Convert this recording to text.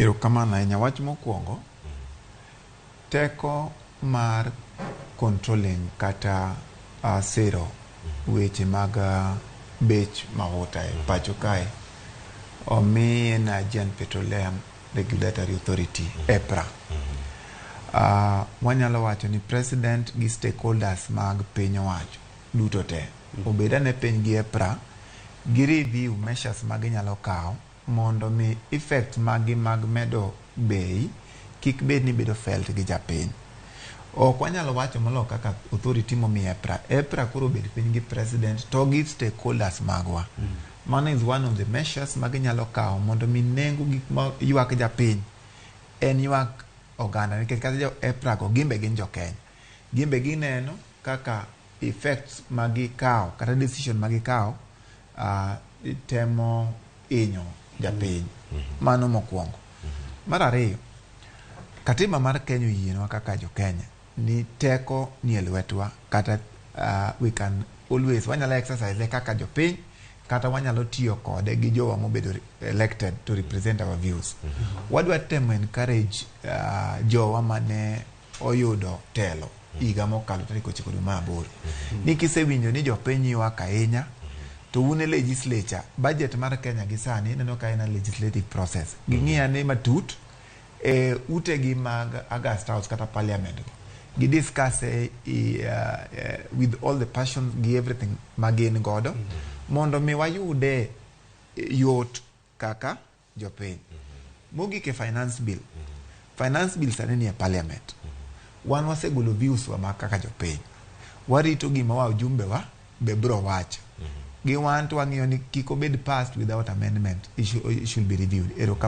Erokamano ahinya. Wach mokwongo, teko mar controlling kata siro weche mag bech mafuta e pacho kae omi Nigerian Petroleum Regulatory Authority, EPRA. Wanyalo wacho ni president gi stakeholders mag piny owacho duto te obed ane piny gi EPRA gi review measures ma ginyalo kawo mondo mi effect magi mag medo bei kik bed ni bedo felt gi japiny. Ok wanyalo wacho molo kaka authority momi EPRA. EPRA koro obed piny gi president to gi stakeholders magwa. Mano is one of the measures ma ginyalo kawo mondo mi nengo gik ma ywak japiny en ywak oganda nikech kata jo EPRA go gin be gin jo Kenya. Gin be gineno kaka effects ma gikawo kata decision ma gikawo temo hinyo japiny. Mano mokwongo. Mar ariyo, katiba mar Kenya oyienwa kaka jo Kenya ni teko ni e lwetwa kata we can always wanyalo exercise kaka jopiny kata wanyalo tiyo kode gi jowa mobedo elected to represent our views. Wadwa temo encourage jowa mane oyudo telo higa mokalo tarik 9 dwe mar 8 ni kisewinjo ni jopiny ywak ahinya to un e legislature budget mar Kenya gi sani ineno ka en a legislative process ging'i ane matut e utegi mag August House kata parliament go gi discuss with all the passion gi everything ma gin godo mondo mi wayude yot kaka jopiny. Mogik e finance bill. Finance bill sani nie parliament. Wan wasegolo views wa ma kaka jopiny. Warito gima wajumbe wa be bro wacho. Gi wan to wang'iyo ni kik obed passed without amendment. It should be reviewed. Erokamano.